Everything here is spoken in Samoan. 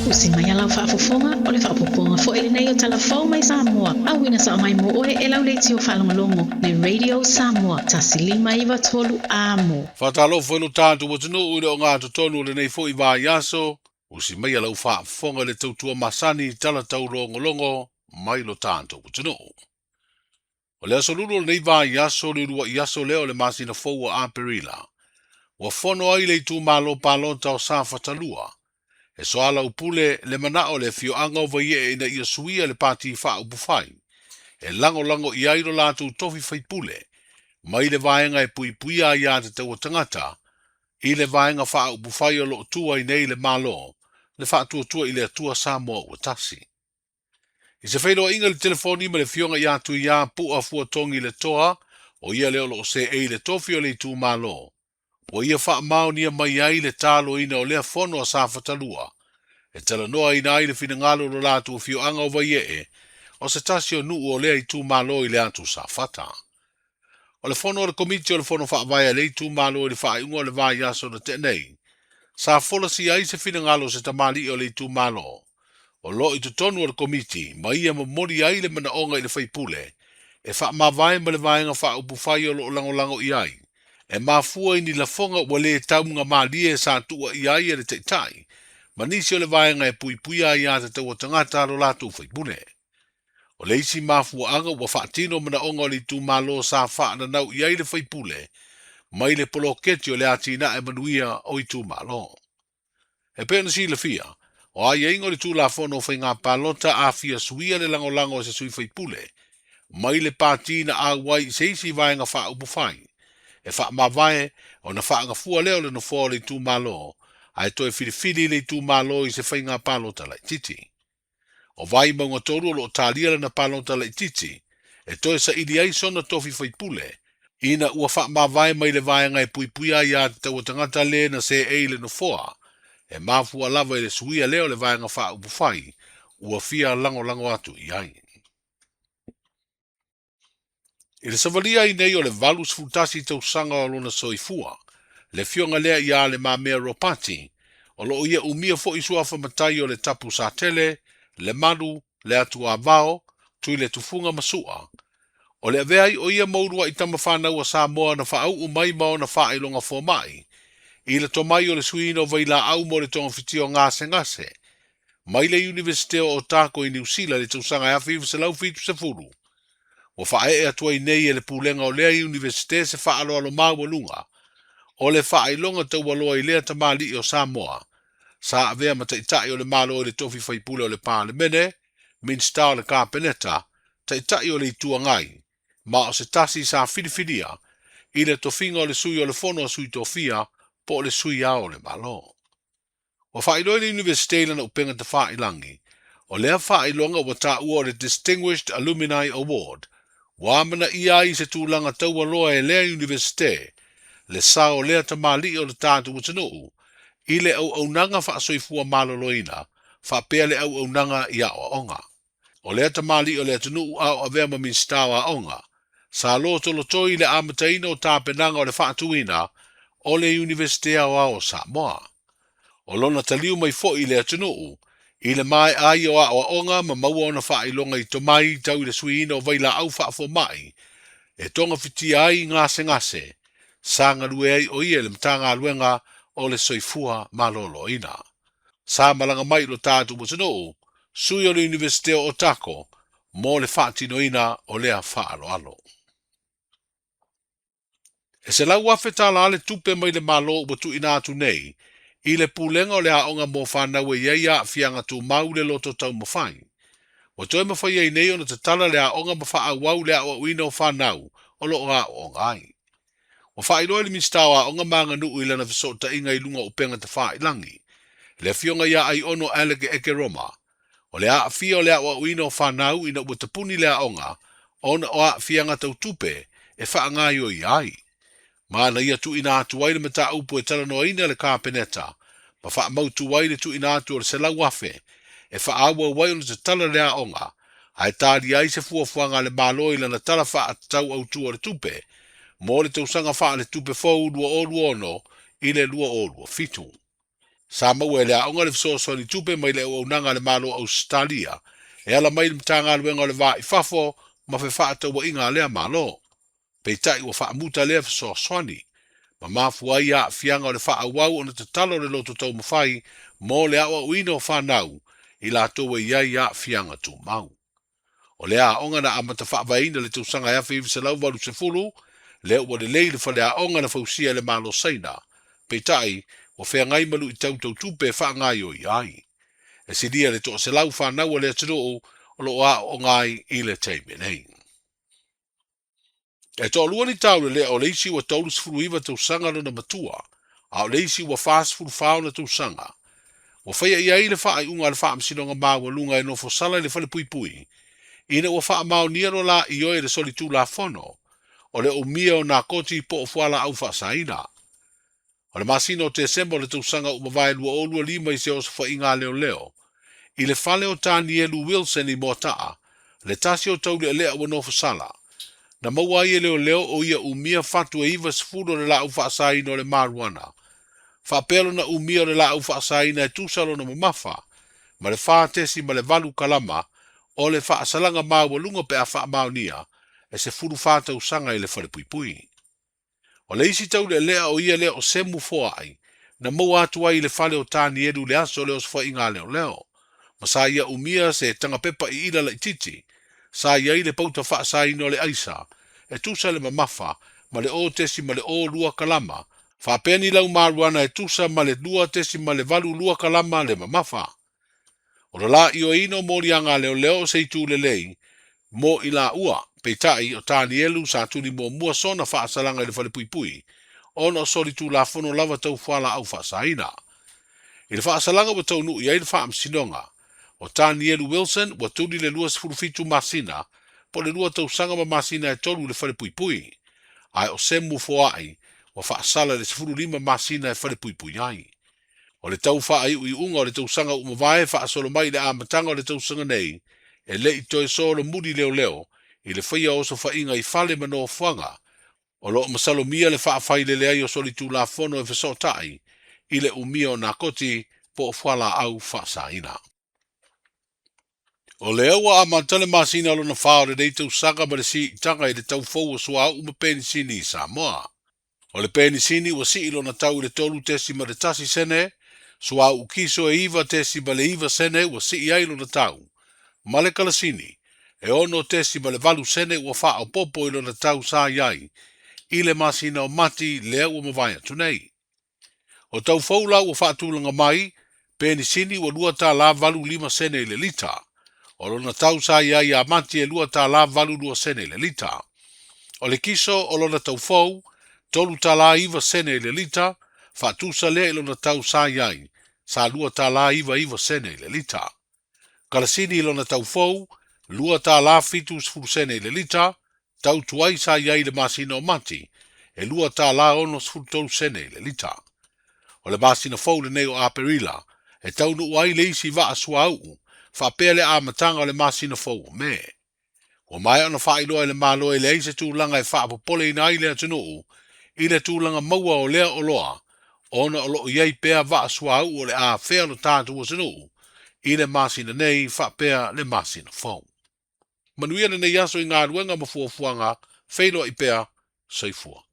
Usi mai a lau faafofoga, o le faaopoopoga foi lenei o Tala Fou mai Samoa, auina sao mai mo oe e lau leitio faalogologo, le Radio Samoa 1593 Amo. Faatalofa i lo tatou atunuu i le ogatotonu o lenei foi vaiaso, usi maia lau faafofoga i le tautua masani i tala taulogologo mai lo tatou atunuu. O le aso Lulu o lenei vaiaso, le uluai aso lea o le masina fou o Aperila, ua fono ai le itumalo palota o Safata 2, e soalaupule le manao o le afioaga o Vaiee ina ia suia le Pati Faaupufai, e lagolago i ai lo latou tofi faipule, mai le vaega e puipuia aiatatau a tagata, i le vaega faaupufai o lo o tu ai nei le Malo, le Faatuatua i le Atua Samoa ua Tasi. I se feiloaiga i le telefoni ma le Afioga ia Tuiā Pu'a Fuatogi Letoa, o ia lea o lo o seei i le tofi o le itumalo, ua ia faamaonia mai ai le taloina o lea fono a Safata 2, e talanoaina ai le finagalo o lo latou afioaga o Vaiee, o se tasi o nuu o lea itumalo i le atu Safata. O le fono a le Komiti o le Fono Faavae a lea itumalo i le faaiuga o le vaiaso na tea nei, sa folasia ai se finagalo o se tamalii o le itumalo o lo o i totonu o le Komiti ma ia momoli ai le manaoga i le faipule e faamavae ma le Vaega Faaupufai o lo o lagolago i ai, e mafua i ni lafoga ua le taugamalie sa tuuaia ai e le Taitai ma nisi o le vaega e puipuia aiatatau a tagata a lo latou faipule. O le isi mafuaaga ua faatino manaoga o le itumalo sa faananau i ai le faipule mai le poloketi o le atinae manuia o itumalo. E pei ona silafia, o aiaiga o le Tulafono o Faiga Palota a fia suia le lagolago a se sui faipule mai le pati na auai i se isi vaega faaupufai, e faamavae ona faagafua lea o le nofoa o le itumalo ae toe filifili le itumalo i se faiga palota laitiiti. O Vaimauga 3 o lo o talia lana palota laitiiti e toe saili ai sona tofi faipule ina ua faamavae mai le vaega e puipuia aiatatau a tagata le na seei i le nofoa, e mafua lava i le suia lea o le vaega faaupufai ua fia lagolago atu i ai. I le savalia ai nei o le 81 tausaga o lona soifua, le afioga lea ia Le Mamea Ropati, o lo o ia umia foi suafa matai o le Tapu Satele, Le Malu, Le Atuavao, Tuiletufuga ma Sua. O le avea ai o ia ma uluai tama fanau a Samoa na faauu mai ma ona faailoga fomai, i le tomai o le suiina o vailaau mo le togafitia o gasegase, mai le Iunivesite o Otago i Niu Sila i le tausaga 1970. Ua faaee atu ai nei e le pulega o lea Iunivesite se faaaloalo maualuga o le faailoga taualoa i lea tamalii o Samoa, sa avea ma Taitai o le Malo i le tofi faipule o le Palemene, Minisita o le Kapeneta, Taitai o le Itu Agai, ma o se tasi sa filifilia i le tofiga o le Sui o le Fono a Sui Tofia po o le Sui Ao o le Malo. Ua faailoa i le Iunivesite i lana upega tafailagi, o lea faailoga ua taua o le Distinguished Alumni Award, ua amanaia ai i se tulaga taualoa e lea Iunivesite le sao o lea tamalii o le tatou atunuu i le auaunaga faasoifua maloloina faapea le auaunaga i aoaoga. O lea tamalii o le atunuu a o avea ma Minisita o Aoga, sa lotolotoi i le amataina o tapenaga o le faatuina o le Iunivesite Aoao o Samoa. O lona taliu mai foi i le atunuu, i le maea ai o aoaoga ma maua ona faailoga i tomai tau i le suiina o vailaau faafomai e togafitia ai gasegase, sa galue ai o ia i le Matagaluega o le Soifua Maloloina. Sa malaga mai i lo tatou atunuu, sui o le Iunivesite o Otago mo le faatinoina o lea faaaloalo. E $100,000 le tupe mai le Malo ua tuuina atu nei i le Pulega o le Aoga mo Fanau e i ai aafiaga tumau le loto taumafai. Ua toe mafai ai nei ona tatala le aoga ma faaauau le aoaoina o fanau o lo o aooga ai. Ua faailoa e le Minisita o Aoga ma Aganuu i lana fesootaiga i luga o upega tafailagi, le Afioga ia Aiono Alec Ekeroma, o le aafia o le aoaoina o fanau ina ua tapuni le aoga ona o aafiaga tau tupe e faagaoioia ai. Ma na ia tuuina atu ai le mataupu e talanoaina le Kapeneta ma faamautu ai le tuuina atu o le $100,000 e faaauau ai ona tatala le aoga ae talia ai se fuafuaga a le Malo i lana Tala Faatatau Autu o le Tupe mo le tausaga faaletupe fou 2026 i le 2027. Sa maua e le aoga le fesoasoani tupe mai le auaunaga a le Malo o Ausetalia e ala mai i le Matagaluega o le Va i Fafo ma Fefaatauaiga a lea Malo. Peitai ua faamuta lea fesoasoani, ma mafua ai aafiaga o le faaauau ona tatalo le loto taumafai mo le aoaoina o fanau i latou e i ai aafiaga tumau. O lea aoga na amata faavaeina i le tausaga e 1980, lea ua lelei le faleaoga na fausia e le Malo Saina, peitai, ua feagai ma luitau tau tupe e faagaoioi ai. E silia i le 100 fanau a le atunuu o lo o aooga ai i le taimi nei. E toalua ni taulelea o le isi ua 39 tausaga lona matua, a o le isi ua 44 ona tausaga. Ua faia i ai le faaiuga a le Faamasinoga Maualuga e nofo sala i le falepuipui, ina ua faamaonia lo la ioe e le solitulafono o le umia o nakoti po o fualaau faasaina. O le masina o Tesema o le tausaga ua mavae 2025 i se osofaiga a leoleo i le fale o Tanielu Wilson i Moataa, le tasi o taulealea ua nofo sala. Na maua ai e leoleo o ia umia fatu e 90 o le laau faasaina o le marijuana. Faapea lona umia o le laau faasaina e tusa lona mamafa ma le 4.8 kalama o le faasalaga maualuga pe a faamaonia e 14 tausaga i le falepuipui. O le isi taulealea o ia lea o Semu Foai, na maua atu ai i le fale o Tanielu i le aso o le osofaiga a leoleo, ma sa ia umia se tagapepa iila laitiiti, sa i ai le pauta faasaina o le aisa, e tusa le mamafa ma le 0.02 kalama, faapea ni lau marijuana e tusa ma le 2.82 kalama le mamafa. O le la ioeina o moliaga a leoleo o se itu lelei mo i laua, peitai o Tanielu sa tuli muamua sona faasalaga i le falepuipui ona o solitulafono lava tau fualaau faasaina. I le faasalaga ua taunuu i ai le faamasinoga, o Tanielu Wilson ua tuli le 27 masina po o le lua tausaga ma masina e tolu i le falepuipui, ae o Semu Foai ua faasala i le 15 masina e falepuipui ai. O le tau faaiuiuga o le tausaga ua mavae faasolo mai i le amataga o le tausaga nei, e le i toe solomuli leoleo i le faia o osofaiga i fale ma nofoaga o lo o masalomia le faafailele ai o solitulafono e fesootai i le umia o nakoti po o fualaau faasaina. O lea ua amata le masina lona fa o lenei tausaga ma le siitaga i le tau fou o suauu ma penisini i Samoa. O le penisini ua sii lona tau i le 3.1 sene, suauu kiso e 9.9 sene ua sii ai lona tau, ma le kalasini e 6.8 sene ua faaopoopo i lona tau sa i ai i le masina o Mati lea ua mavae atu nei. O tau fou la ua faatulaga mai, penisini ua $2.85 sene i le lita. O lona tau sa i ai ia Mati e $2.82 sene i le lita. O le kiso o lona tau fou, $3.09 sene i le lita, faatusa lea i lona tau sa i ai, sa $2.99 sene i le lita. Kalasini i lona tau fou, $2.70 sene i le lita, tau tuai sa i ai i le masina o Mati, e $2.63 sene i le lita. O le masina fou lenei o Aperila, e taunuu ai le isi vaa suauu, faapea le amataga o le masina fou o Me. Ua maea ona faailoa e le Malo e leai se tulaga e faapopoleina ai le atunuu i le tulaga maua o lea oloa ona o lo o i ai pea vaa suauu o le a afea lo tatou atunuu i le masina nei faapea le masina fou. Manuia lenei aso i galuega ma fuafuaga, feiloai pea, soifua.